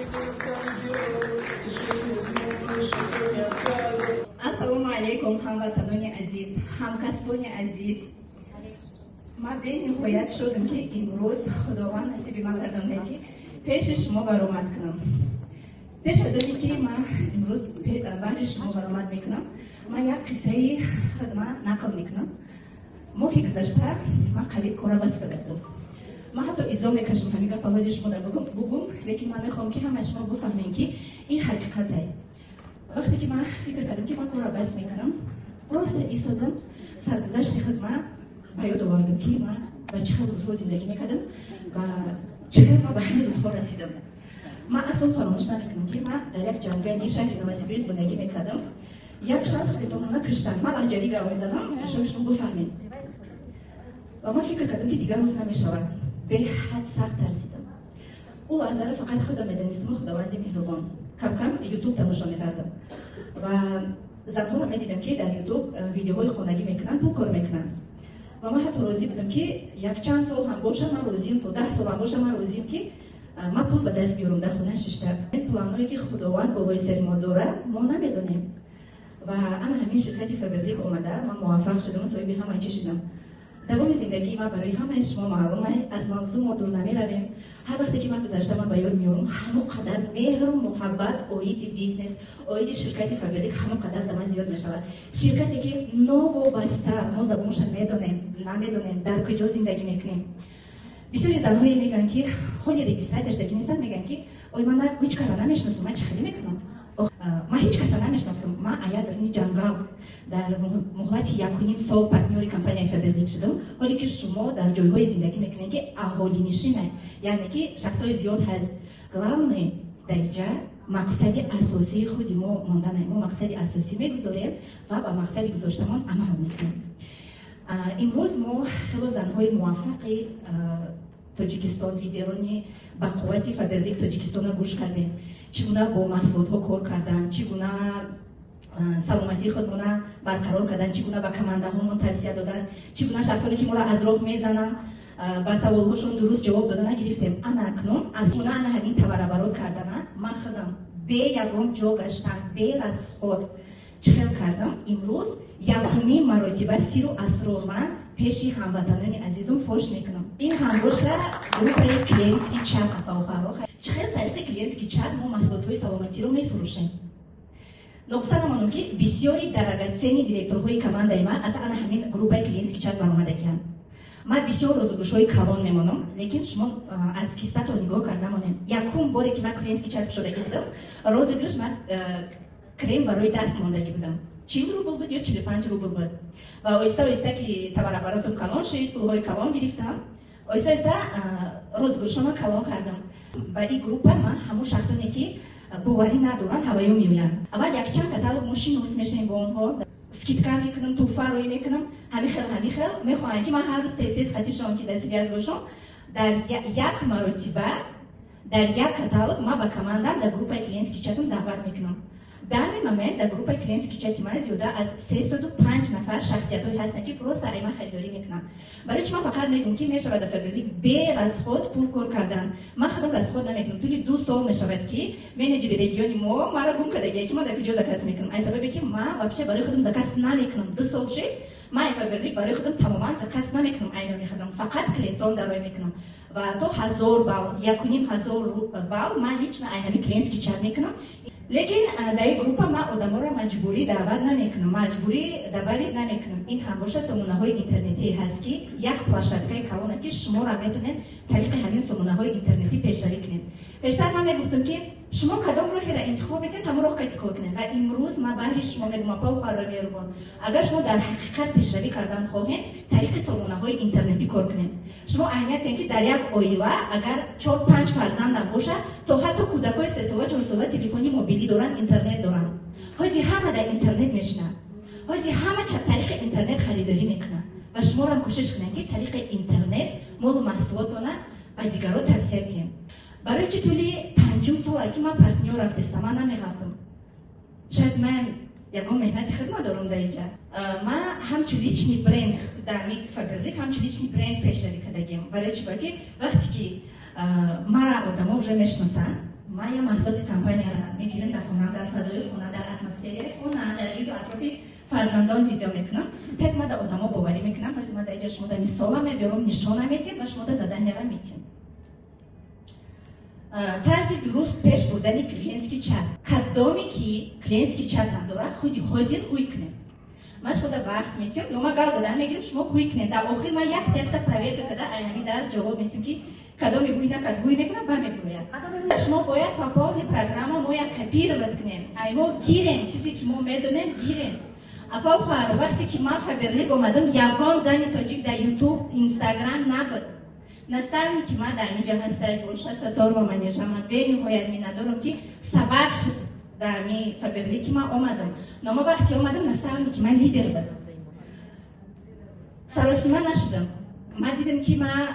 Никто не станет героем. В течение зимы слышу сотни отказов. Ассалому алайкум, ҳамватанони азиз, ҳамкасбони азиз. Ман бениҳоят шодам, ки имрӯз Худованд насиби ман гардонда, ки пеши шумо баромад кунам. Пеш аз оне ки ман имрӯз баҳри шумо баромад мекунам, ман як қиссаи худма нақл мекунам. Моҳи гузашта ман қариб кора бас карда будам. Ман ҳатто изо мекашам ҳамин гапа ҳози шумо дар бугум, лекин ман мехоҳам, ки ҳамаи шумо бифаҳмем, ки ин ҳақиқате. Вақте ки ман фикр кардам, ки ман корро бас мекунам, просто истодам, саргузашти худ ман ба ёд овардам, ки ман ба чӣ хел рӯзҳо зиндагӣ мекардам ва чӣ хел ман ба ҳамин рӯзҳо расидам. Ман асло фаромӯш намекунам, ки ман дар як ҷангали шаҳри Новосибирск зиндагӣ мекардам. Як шахс бетонона киштан. Ман лаҳҷавӣ гап мезанам, шояд шумо бифаҳмед. Ва ман фикр кардам, ки дигар рӯз намешавад. Беҳад сахт тарсидам. Ӯ лаҳзаро фақат худам медонистаму Худованди меҳрубон. Камкам Ютуб тамошо мекардам ва занҳоро медидам, ки дар Ютуб видеоҳои хонагӣ мекунанд, пул кор мекунанд. Ва ман ҳатто розӣ будам, ки якчанд сол ҳам боша, ман розиам, то 10 сол ҳам боша, ман розиам, ки ман пул ба даст биёрам дар хона шишта. Планҳое, ки Худованд болои сари мо дорад, мо намедонем. Ва ана ҳамин ширкати Фаберлик омада, ман муваффақ шудам, соҳиби ҳамаи чӣ шудам. Давоми зиндагии ман барои ҳамаи шумо маълум. Аз мавзӯъ мо дур намеравем. Ҳар вақте ки ман гузашта ман ба ёд меорам, ҳамон қадар меҳру муҳаббат оиди бизнес, оиди ширкати Фаберлик ҳамон қадар дар ман зиёд мешавад. Ширкате, ки новобаста мо забонша медонем, намедонем, дар куҷо зиндагӣ мекунем. Бисёри занҳое мегӯянд, ки ҳоли регистрация шудагӣ нестанд, мегӯянд, ки ой, ман ҳеҷ кара намешиносам, ман чӣ хеле мекунам? Ман ҳеҷ каса намешинохтам. Ман ая даруни ҷангал дар муҳлати 1,5 сол партнёри компанияи Фаберлик шудам, ҳоле ки шумо дар ҷойҳое зиндагӣ мекунед, ки аҳолинишина, яъне ки шахсҳои зиёд ҳаст. Главное дар инҷа мақсади асосии худи мо монданае. Мо мақсади асосӣ мегузорем ва ба мақсади гузоштамон амал мекунем. Имрӯз мо хело занҳои муваффақи Тоҷикистон, лидерони ба қуввати Фаберлик Тоҷикистонро гӯш кардем, чӣ гуна бо маҳсулотҳо кор кардан, чӣ гуна саломатии худмона барқарор кардан, чӣ гуна ба командаҳомон тавсия додан, чӣ гуна шахсоне, ки моро аз роҳ мезананд, ба саволҳошон дуруст ҷавоб дода нагирифтем. Ана акнун аз гуна ана ҳамин товарооборот кардана ман худам бе ягон ҷо гаштан, бе расход чӣ хел кардам, имрӯз якумин маротиба сиру асрор ман пеши ҳамватанони азизум фош мекунам. Ин ҳам боша группаи клиентский чат. Баохаро, чӣ хел тариқи клиентский чат мо маҳсулотҳои саломатиро мефурӯшем. Ногуфта намонам, ки бисёри драгоценный директорҳои командаи ман аз ана ҳамин группаи клиентский чат баромадагианд. Ман бисёр розыгрышҳои калон мемонам, лекин шумо аз кистато нигоҳ карда монед. Якум боре, ки ман клиентский чат кушодагӣ будам, розыгрыш ман крем барои даст мондагӣ будам, 40 рубл буд ё 45 рубл буд. Ва оҳиста оҳиста ки товарооборотам калон шуд, пулҳои калон гирифтам, оҳиста оҳиста розыгрышҳома калон кардам. Ба ин группа ман ҳамон шахсоне, ки боварӣ надоранд, ҳаваё меоянд. Аввал якчанд каталог мо шинос мешавем бо онҳо, скидка мекунам, туҳфа рӯй мекунам. Ҳамин хел, ҳамин хел мехоҳанд, ки ман ҳар рӯз тез тез қатишон ки дар связь бошам. Дар як маротиба, дар як каталог ман ба командам дар группаи клиентский чатам даъват мекунам. Данный момент дар группаи клиентский чати ман зиёда аз 305 нафар шахсиятҳое ҳастанд, ки просто ай ман харидорӣ мекунанд. Барои чи ман фақат мегӯям, ки мешавад дар Фаберлик бе расход пул кор кардан? Ман худам расход намекунам. Тӯли 2 сол мешавад, ки менеҷери региони мо маро гум кардагия, ки ман дар куҷо заказ мекунам, ай сабабе ки ман вообще барои худам заказ намекунам. 2 сол шид, ман ай Фаберлик барои худам тамоман заказ намекунам, ай номи худам фақат клиентон дарой мекунам. Ва то 1000 балл, 1500 балл ман лично ай ҳамин клиентский чат мекунам. Лекин дар ин группа ман одаморо маҷбурӣ даъват намекунам, маҷбурӣ добавить намекунам. Ин ҳам боша сомонаҳои интернетӣ ҳаст, ки як площадкаи калоне, ки шуморо метонед тариқи ҳамин сомонаҳои интернетӣ пешравӣ кунед. Пештар ман мегуфтам, ки шумо кадом роҳеро интихоб мекунед, ҳамон роҳ кати кор кунед. Ва имрӯз ман баҳри шумо мегӯям, апау хоҳарои меҳрубон, агар шумо дар ҳақиқат пешравӣ кардан хоҳед, тариқи сомонаҳои интернетӣ кор кунед. Шумо аҳамият диҳед, ки дар як оила агар чор панҷ фарзандам бошад, то ҳатто кӯдакҳои 3-сола, 4-сола телефони мобилӣ доранд, интернет доранд. Ҳозир ҳама дар интернет мешинанд, ҳозир ҳама тариқи интернет харидорӣ мекунанд. Ва шуморам кӯшиш кунед, ки тариқи интернет молу маҳсулотона ба дигарро тавсия диҳем. Барои чи тӯли панҷум сола, ки ман партнёр рафтестам, ман намеғалтам? Шояд ман ягон меҳнати хидмат дорам дар инҷа. Ман ҳамчун личный бренд дар Фаберлик, ҳамчун личный бренд пешравӣ кардагиам. Барои чи? Барои ки вақте ки мара одамо уже мешиносанд, Ман як маҳсулоти компанияро мегирам, дар хона, дар фазои хона, дар атмосфераи хона, дар гирду атрофи фарзандон видео мекунам. Пас ма да одамо боварӣ мекунам. Ҳозир ма дар иҷа шумо да мисола мебиёрам, нишона метим ва шумо да заданияра метим. Тарзи дуруст пеш бурдани клиентский чат. Кадоме ки клиентский чат надорад, худи ҳозир ҳуй кунед. Ман шумо да вақт метиҳам, но ма гап задан мегирам, шумо ҳуй кунед. Дар охир ман якта якта проверка карда, ай ҳамин дар ҷавоб метиҳам, ки кадоме ҳуй накард. Ҳуй мекунам, ба мебирояд. Шумо бояд по полной программа мо як копировать кунем, ай мо гирем, чизе ки мо медонем, гирем. Апа, хоҳар, вақте ки ман Фаберлик омадам, ягон зани тоҷик дар Ютуб, Инстаграм набуд. Наставники ман дар ҳамин ҷа ҳастай, Гулша Саторова Манежа. Ман бениҳоят миннатдорам, ки сабаб шуд дар ҳамин Фаберлики ман омадам. Но ма вақте омадам, наставники ман лидер буд, саросима нашудам. Ман дидам, ки ман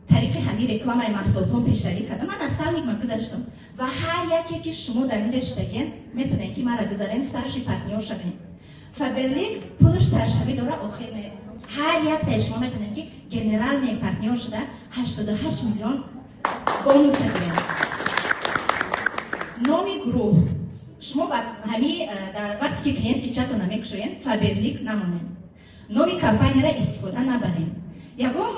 тариқи ҳамин рекламаи маҳсулотҳо пешравӣ кардам. Ман наставник ма гузаштам ва ҳар яке ки шумо дар инҷа шидагиен, метавонед, ки маро гузарен, старший партнёр шавем. Фаберлик пулаш саршавӣ дора, охир не. Ҳар яктаи шумо метавонед, ки генеральный партнёр шуда, 88 миллион бонуса гиред. Номи гурӯҳ шумо ба ҳами дар вақте ки клиентский чатро намекушоед, Фаберлик намонед, номи компанияра истифода набаред, ягон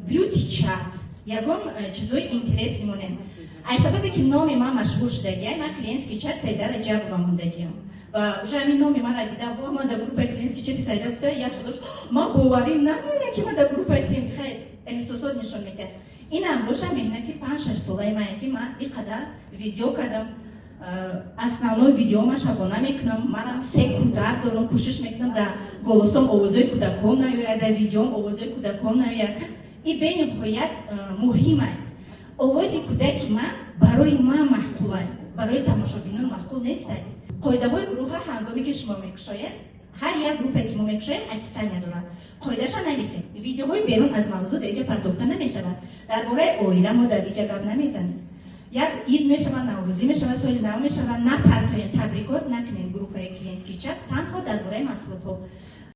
бьюти чат, ягон чизои интересный монед. Ай сабабе ки номи ман машҳур шудагиам, ман клиентский чат Саида Раҷабова мондагиам ва уже ҳамин номи манро дида, во, ман дар группаи клиентский чати Саида гуфта, як худош, ман боварим намеояд, ки ман дар группаи тим. Хеле эҳсосот нишон медиҳад. Инам боша меҳнати 5-6 солаи ман, ки ман ин қадар видео кардам. Основной видеома шабона мекунам. Манам се кӯдак дорам, кӯшиш мекунам, дар голосом овозои кӯдакҳом наояд, дар видеом овозои кӯдакҳом наояд. И бениҳоят муҳима. Овози кӯдаки ман барои ман маъқулай, барои тамошобинон маъқул нестай. Қоидаҳои гурӯҳа ҳангоме ки шумо мекушоед, ҳар як группае ки мо мекушоем, описания дорад. Қоидаша нависем: видеоҳои берун аз мавзӯъ дар иҷа партофта намешавад, дар бораи оила мо дар иҷа гап намезанем, як ид мешавад, наврӯзӣ мешавад, соли нав мешавад, на партоем, табрикот накунем. Группаи клиентский чат танҳо дар бораи маҳсулотҳо.